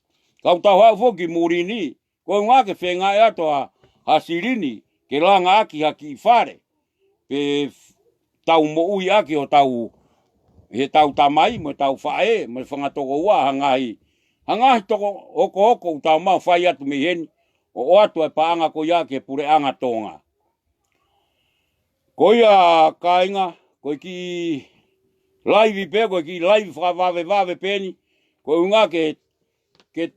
Ka ʻoku tau haʻu foki muli ni, ko e ʻuhinga ke feinga atu ha, ha silini, ke langa ʻaki ha kiʻi fale. Pe tau moʻui ʻaki hotau, he tau tamai, mo e tau faʻē, mo e fanga tokoua, ha ngaahi, ha ngaahi toko ʻokoʻoko ʻoku tau maʻu fai atu mei heni, ʻo ʻoatu e paʻanga ko ia ki he puleʻanga Tonga. Ko ia kāinga, ko e kiʻi laivi pē, ko e kiʻi laivi fakavavevave pē eni, ko e ʻuhinga ke, ke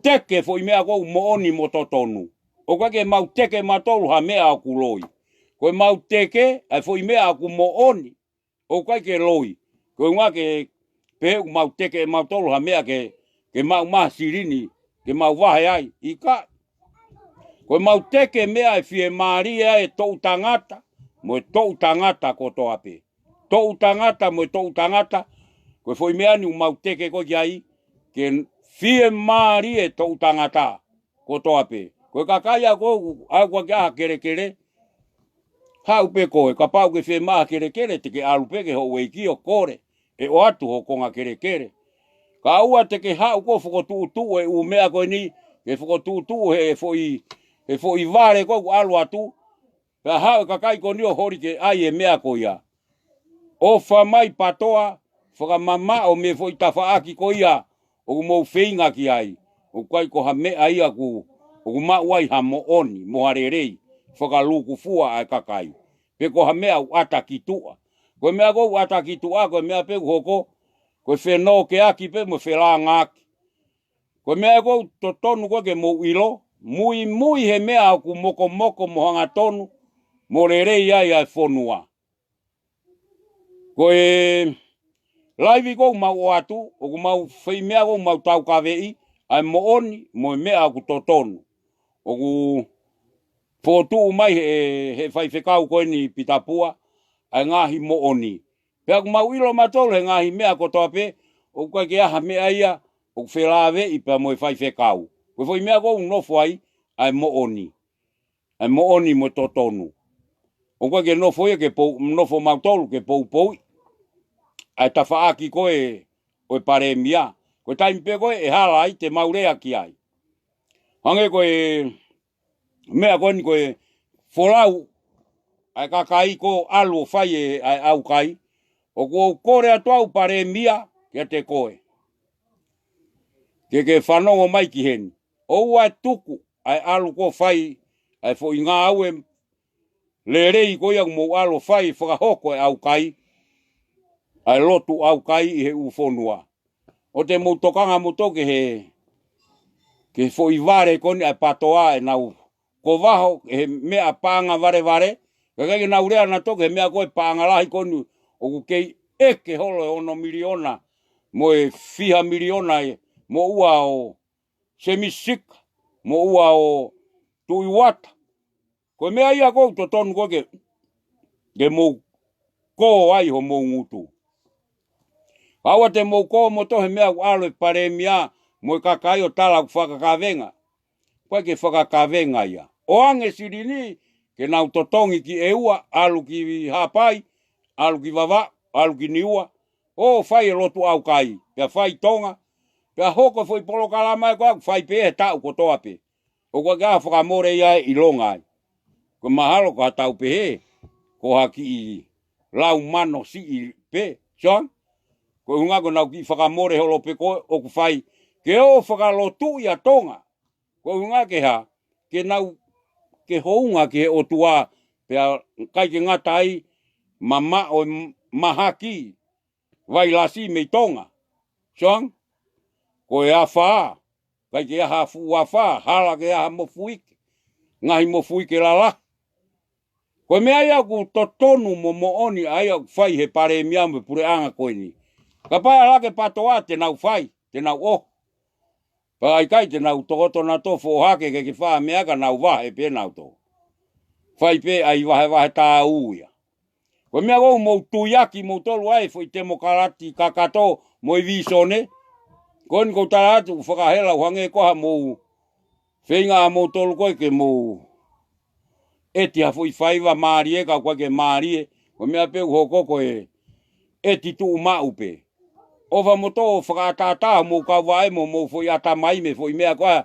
teke foʻi meʻa ko ē ʻoku moʻoni mo totonu. ʻOku ʻikai ke mau teke mautolu ha meʻa ʻoku loi. Ko e mau teke, ʻa e foʻi meʻa ʻoku moʻoni. ʻoku ʻikai ke loi. Ko e ʻuhinga ke pehē ʻoku mau teke ʻe mautolu ha meʻa ke, ke maʻu mai ha silini, ke mau vahe ai. ʻIkai. Ko e mau teke meʻa ʻe fiemālie ai e toʻu tangata, mo e toʻu tangata kotoa pē. Toʻu tangata, mo e toʻu tangata, ko e foʻi meʻa ni ʻoku mau teke ko ē ki ai, ke fiemālie e toʻu tangata kotoa pē. Ko e kakai ʻa ko ē, ʻa ko ē ke ʻai ha kelekele, haʻu pē koe, kapau ʻoku ke fiemaʻu ha kelekele, te ke ʻalu pē ki he houʻeiki ʻo kole, ʻe ʻoatu ho konga kelekele. Kae ʻoua te ke haʻu koe ʻo fokotuʻutuʻu e ʻū meʻa ko eni, ke fokotuʻutuʻu he foʻi, he foʻi vale ko ē ʻoku ʻalu atu, pea haʻu e kakai ko eni ʻo holi ke ʻai e meʻa ko ia. ʻOfa mai PATOA, fakamamaʻo mei he foʻi tafaʻaki ko ia ʻoku mou feinga ki ai. ʻOku ʻikai ko ha meʻa ia ʻoku, ʻoku maʻu ai ha moʻoni, mo ha lelei, fakalūkufua ʻa e kakai. Pe ko ha meʻa ʻoku ʻata ki tuʻa. Ko e meʻa ʻoku ʻata ki tuʻa, ko e meʻa pē ʻoku hoko, ko e fenōkeaki pē mo e felāngaaki. Ko e meʻa ʻoku totonu ko ē ke mou ʻilo, muimui he meʻa ʻoku mokomoko mo hangatonu, mo lelei ai ʻa e fonua. Ko e laivi ʻoku mau ʻoatu, ʻoku mau fai meʻa ʻoku mau taukaveʻi, ʻa e moʻoni, mo e meʻa ʻoku totonu. ʻOku fokotuʻu mai he, he faifekau ko eni Pita Pua, ʻa e ngaahi moʻoni. Pea ʻoku mau ʻilo mautolu he ngaahi meʻa kotoa pē, ʻoku ʻikai ke ʻi ai ha meʻa ia, ʻoku felāveʻi pea mo e faifekau. Ko e foʻi meʻa ʻoku nofo ai, ʻa e moʻoni. ʻA e moʻoni mo e totonu. ʻOku ʻikai ke nofo ia ke pou, nofo mautolu ke poupouʻi ʻa e tafaʻaki ko ē ʻo e palēmia. Ko e taimi pē ko ē ʻe hala ai te mau lea ki ai. Hangē ko e meʻa ko eni ko e folau ʻa e kakai ko ē ʻalu ʻo fai e, ʻa e ʻaukai. ʻOku ou kole atu au palēmia kiate koe, ke ke fanongo mai ki heni. ʻOua ʻe tuku ʻa e ʻalu ko ē ʻo fai ʻa e foʻi ngāue lelei ko ia ʻoku mou ʻalu ʻo fai fakahoko e ʻaukai, ʻa e lotu ʻaukai ʻi he ʻū fonua. ʻOua te mou tokanga moutolu ki he, ki he foʻi vale ko eni ʻa e PATOA ʻenau kovaho he meʻa paʻanga valevale. Ka ʻikai ke nau lea nautolu ki he meʻa ko ē paʻanga lahi ko eni ʻoku kei ʻeke holo e ono miliona, mo e fiha miliona ʻe moʻua ʻo Semisi Sika, moʻua ʻo Tuʻi Uata. Ko e meʻa ia ʻoku totonu ko ē ke, ke mou kō ai homou ngutu. ʻOua te mou kō moutolu he meʻa ʻoku ʻalu e palēmia mo e kakai ʻo tala ʻoku fakakavenga. ʻOku ʻikai ke fakakavenga ia. ʻOange silini ke nau totongi ki ʻEua, ʻalu ki Haʻapai, ʻalu ki Vavaʻu, ʻalu ki Niua, ʻo fai e lotu ʻaukai, pea fai Tonga, pea hoko e foʻi polokalama ē ko ē ʻoku fai pē he taʻu kotoa pē. ʻOku ʻikai ke ʻi ai ha fakamole ia ʻe ʻilonga ai. Ko e mahalo ko ha tau pehē, ko ha kiʻi lau mano siʻi pē, John. Ko e ʻuhinga ko ʻenau kiʻi fakamole holo pē ko ē ʻoku fai, ke ō ʻo fakalotuʻi ʻa Tonga. Ko e ʻuhinga ke hā, ke nau, ke hounga ki he ʻOtua, pea ʻikai ke ngata ai, mamaʻo e m-, mahaki vailasi mei Tonga. John, ko e afā, ʻikai ke ʻi ai ha fuʻu afā, hala ke ʻi ai ha mofuike, ngaahi mofuike lalahi. Ko e meʻa ia ʻoku totonu mo moʻoni ʻa ia ʻoku fai he palēmia mo e puleʻanga ko eni. Kapau ʻe ʻalu hake PATOA te nau fai, te nau ʻoho. Pea ʻikai te nau tokoto nautolu ʻo foʻi hake ke ke fai ha meʻa ka nau vahe pē nautolu. Fai pē ʻa e vahevahe tāu ia. Ko e meʻa ʻoku mou tuiaki moutolu ai foʻi temokalati kakato mo e vīsone. Ko eni ʻoku ou tala atu ʻoku fakahela ʻo hangē ko ha mou feinga ʻa moutolu ko ē ke mou ʻeti ha foʻi faiva mālie ka ʻoku ʻikai ke mālie. Ko e meʻa pē ʻoku hoko ko e ʻeti tuʻumaʻu pē. ʻOfa moutolu ʻo fakaʻataʻatā homou kauvaʻe mo homou foʻi ʻatamai mei he foʻi meʻa ko ē.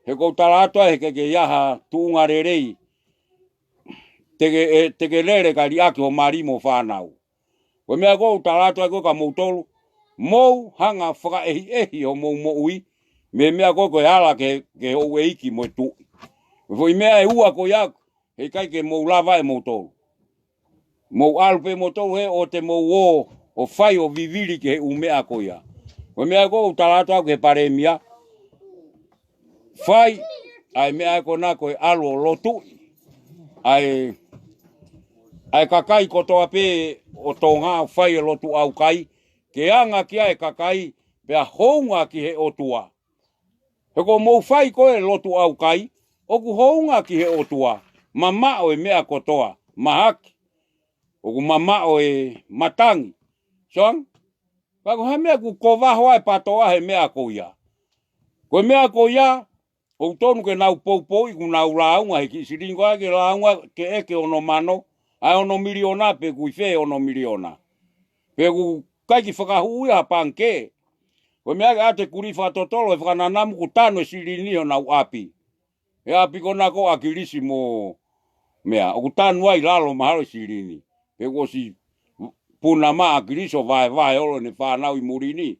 He ʻoku ou tala atu ai he ʻikai ke ʻi ai ha tuʻunga lelei te ke, ʻe, te ke lele kae liʻaki ho mali mo e fānau. Ko e meʻa ʻoku ou tala atu ai ko ē kia moutolu, mou hanga ʻo fakaʻehiʻehi homou moʻui mei he meʻa ko ē ko e ala ki he, ki he houʻeiki mo e tuʻi. Ko e foʻi meʻa ʻe ua ko ia, he ʻikai ke mou lava ʻe moutolu. Mou ʻalu pē moutolu he ʻoua te mou ō ʻo fai ʻo vivili ki he ʻū meʻa ko ia. Ko e meʻa ʻoku ou tala atu au ki he palēmia, fai ʻa e meʻa ko ena ko e ʻalu ʻo lotuʻi ʻa e ʻa e kakai kotoa pē ʻo Tonga ʻoku fai e lotu ʻaukai, ke anga ki ai e kakai, pea hounga ki he ʻOtua. He ko hoʻomou fai ko ē lotu ʻaukai, ʻoku hounga ki he ʻOtua, mamaʻo e meʻa kotoa, mahaki, ʻoku mamaʻo e matangi. Soang, ka ko ha meʻa ʻoku kova hoa e patoa he meʻa ko ia. Ko e meʻa ko ia, ʻoku tonu ke nau poupouʻi ʻoku nau lāunga he kiʻi silini ko ē ke lāunga ke ʻeke ono mano, ʻa e ono miliona pe ʻoku ʻi fē ono miliona. Pe ʻoku ʻikai ke fakahū ia ha pangikē. Ko e meʻa ke ʻate kuli fakatotolo he fakananamu ʻoku tanu e silini honau ʻapi. He ʻapi ko ena ko ʻAkilisi mo meʻa, ʻoku tanu ai lalo mahalo e silini. Pe ʻoku ʻosi puna mai ʻAkilisi ʻo vaevae holo ʻene fānau ʻi muli ni.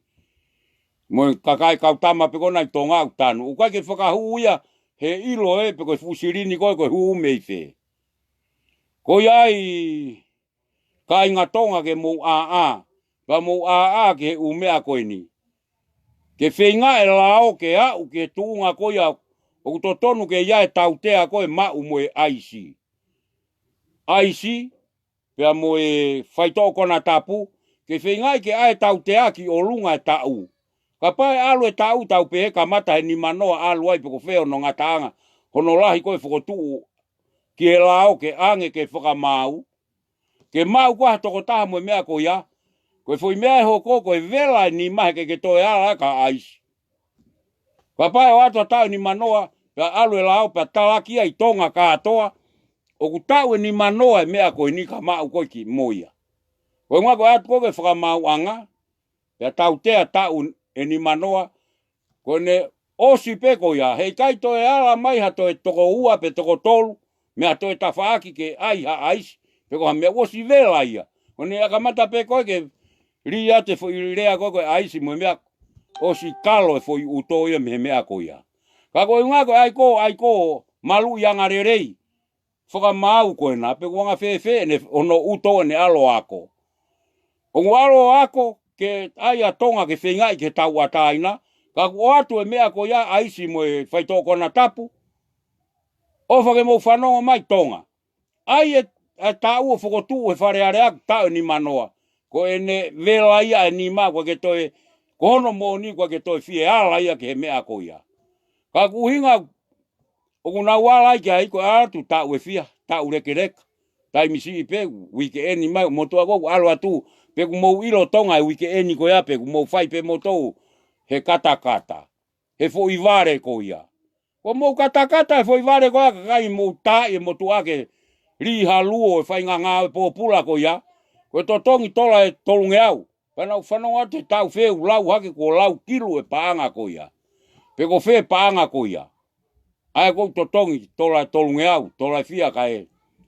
Mo e kakai kau tama pē ko ena ʻi Tonga ʻoku tanu. ʻOku ʻikai ke fakahū ia he ʻilo ē pe ko e fuʻu silini ko ē ko e hū mei fē. Ko ia ai kāinga Tonga ke mou ʻāʻā, pea mou ʻāʻā ki he ʻū meʻa ko eni. Ke feinga e lao ke aʻu ki he tuʻunga ko ia ʻoku totonu ke ʻi ai e tautea ko ē maʻu mo e ʻaisi. ʻAisi, pea mo e faitoʻo konatapu, ke feingaʻi ke ʻai e tautea ki ʻolunga e taʻu. Kapau ʻe ʻalu e taʻu tau pehē kamata he nimanoa ʻalu ai pe ko fē hono ngataʻanga, hono lahi ko ē fokotuʻu ki he lao ke ʻange ke fakamaau. Ke maʻu ko ā ha tokotaha mo e meʻa ko ia, ko e foʻi meʻa ʻe hoko ko e vela e nima he ʻikai ke toe ala ka ʻaisi. Kapau ʻe ʻoatu ha taʻu ʻe nimanoa, pea ʻalu e lao, pea talaki ia ʻi Tonga kātoa, ʻoku taʻu ʻe nimanoa e meʻa ko eni ka maʻu ko ē ki mo ia. Ko e ʻuhinga ko e ʻatu ko ē ke fakamaauʻanga, pea tautea taʻu ʻe nimanoa, ko ʻene ʻosi pē ko ia, heʻikai toe ala mai ha toe toko ua pe toko tolu, mei ha toe tafaʻaki ke ʻai ha ʻaisi, pe ko ha meʻa ʻosi vela ia. Ko ʻene ʻakamata pē ko ē ke lī atu e foʻi lea ko ē ko e ʻaisi mo e meʻa ʻosi kalo e foʻi ʻuto ia mei he meʻa ko ia. Ka ko e ʻuhinga ko e ʻai ko, ʻai ko maluʻi anga lelei, fakamaau ko ena, pe ko anga fēfē ʻene hono ʻuto ʻene ʻalu ʻo ako. ʻOku ʻalu ʻo ako ke ʻai ʻa Tonga ke feingaʻi ke tauʻatāina, ka ʻoku ʻoatu e meʻa ko ia ʻaisi mo e faitoʻo konatapu, ʻofa ke mou fanongo mai Tonga. ʻAi e, e taʻu ʻo fokotuʻu he Fale Alea ʻoku taʻu ʻe nimanoa. Ko ʻene vela ia e nima ʻoku ʻikai ke toe, ko hono moʻoni ʻoku ʻikai ke toe fie ala ia ki he meʻa ko ia. Ka ko e ʻuhinga ʻoku nau ala ai ki ai ko e ʻatu taʻu ʻe fiha, taʻu lekeleka. Taimi siʻi pē, uike ʻeni mai, motuʻa ko ē ʻoku ʻalu atu, pe ʻoku mou ʻilo Tonga e uike ʻeni ko ia, pe ʻoku mou fai pē moutolu he katakata, he foʻi vale ko ia. Ko mou katakata e foʻi vale ko ia, kakai mou taaʻi e motuʻa ke lī ha luo e faingangao e pōpula ko ia, ko e totongi tola ʻe tolungeau. Pea naʻa ku fanongo atu he taʻu fē ʻoku lau hake kuo lau kilu e paʻanga ko ia. Pe ko fē paʻanga ko ia. ʻA ia ʻoku totongi tola ʻe tolungeau, tola ʻe fiha kae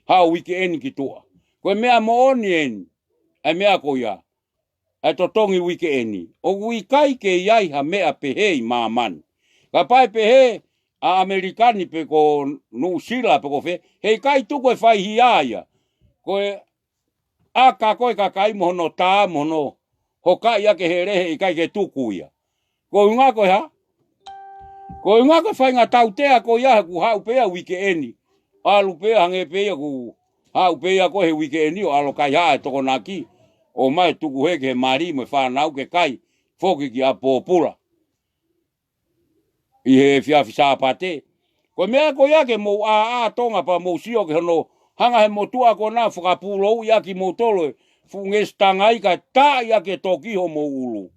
haʻu uike ʻeni ki tuʻa. Ko e meʻa moʻoni ʻeni, ʻa e meʻa ko ia. ʻA e totongi uike ʻeni. ʻOku ʻikai ke ʻi ai ha meʻa pehē ʻi māmani. Kapau ʻe pehē ʻa ʻAmelika ni pe ko Nuʻusila pe ko fē, heʻikai tuku e faihia ia. Ko e ʻaka ko ē kakai mo hono tā mo hono hokaʻi ʻaki e hele heʻikai ke tuku ia. Ko e ʻuhinga ko e hā? Ko e ʻuhinga ko e faʻahinga tautea ko ia he ʻoku haʻu pē ia uike ʻeni. ʻAlu pē ia hangē pē ia ʻoku haʻu pē ia ko ē he uike ʻeni ʻo ʻalu ʻo kaihaʻa e tokonaki. ʻOmai e tukuheke he mali mo e fānau ke kai foki ki ʻapi pōpula ʻi he efiafi Sāpate. Ko e meʻa ko ia ke mou ʻāʻā Tonga pea mou sio ki hono hanga he motuʻa ko ena ʻo fakapūlouʻi ʻaki moutolu e fuʻu ngesitanga ai kae taaʻi ʻaki e toki homou ʻulu.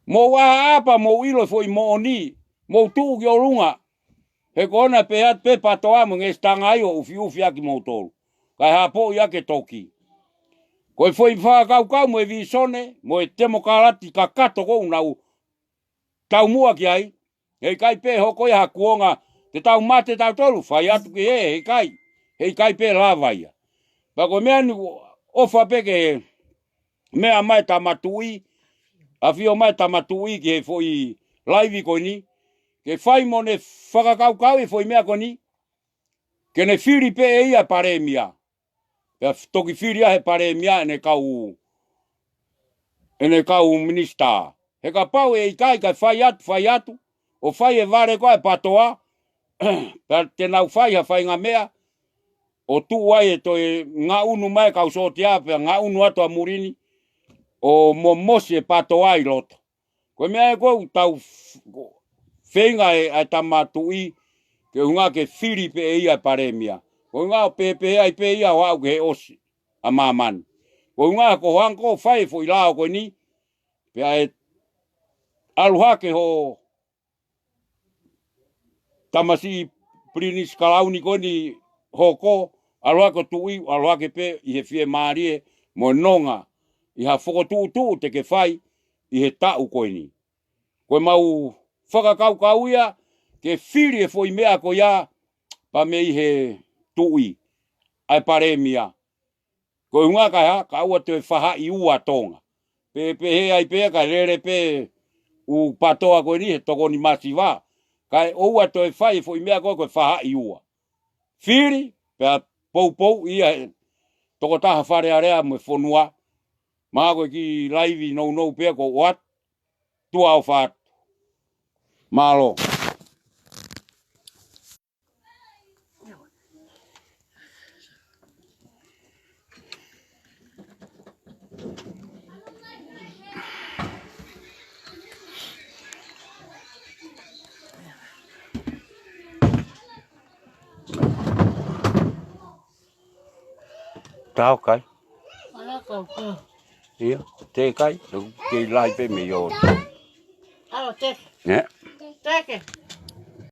Mou ʻāʻā pea mou ʻilo e foʻi moʻoni, mou tuʻu ki ʻolunga. He ko ena pē ʻa e pē patoa mo e ngesitanga ai ʻo ʻufiʻufi ʻaki moutolu. Kae hapoʻi ʻaki e toki. Ko e foʻi fakakaukau mo e vīsone, mo e temokalati kakato ʻoku nau taumuʻa ki ai, heʻikai pē hoko ia ha kuonga te tau mate tautolu, fai atu ki hē, heʻikai, heʻikai pē lava ia. Pea ko e meʻa ni ʻofa pē ke meʻa mai Tama Tuʻi, ʻafio mai Tama Tuʻi ki he foʻi laivi ko eni, ke fai mo ʻene fakakaukauʻi e foʻi meʻa ko eni, ke ne fili pē ʻe ia palēmia. Pea f-, toki fili ʻa e palēmia ʻene kau, ʻene kau minisitā. He kapau ʻe ʻikai kae fai atu, fai atu, ʻo fai e vale ko ē ʻa e patoa, pea te nau fai ha faʻahinga meʻa, ʻo tuʻu ai e toe ngaʻunu mai e kau sōtia pea ngaʻunu atu ʻa muli ni ʻo momosi e pato ʻi loto. Ko e meʻa ē ʻoku tau f-, feinga e, ʻa e tama tuʻi, ke ʻuhinga ke fili pē ʻe ia e palēmia. Ko e ʻuhinga ʻoku pehē ai pē ia ʻo aʻu ki he ʻosi ʻa māmani. Ko e ʻuhinga ko hoʻo hanga ʻo fai e foʻi lao ko eni, pea ʻe ʻalu hake hoʻo tamasiʻi Pilinisi Kalauni ko eni hoko, ʻalu hake ʻo tuʻi, ʻalu hake pē ʻi he fiemālie mo e nonga ʻi ha fokotuʻutuʻu te ke fai ʻi he taʻu ko eni. Ko ʻemau fakakaukau ia ke fili e foʻi meʻa ko ia pea mei he tuʻi, ʻa e palēmia. Ko e ʻuhinga ka hā, kae ʻoua toe faʻahi ua Tonga. Pehē ai pē kae lele pē ʻū pato ko eni he tokoni masiva. Kae ʻoua toe fai e foʻi meʻa ko ē ko e faʻahi ua. Fili, pea poupou ia he tokotaha Fale Alea mo e fonua. Mahalo ko e kiʻi laivi nounou pē ko ʻoatu, tuʻa ʻofa atu. Mālō. Tau kai. Ala kau kau. Ia, te kai, lo ke lai pē mei o. Alo, te. Ne? Teke.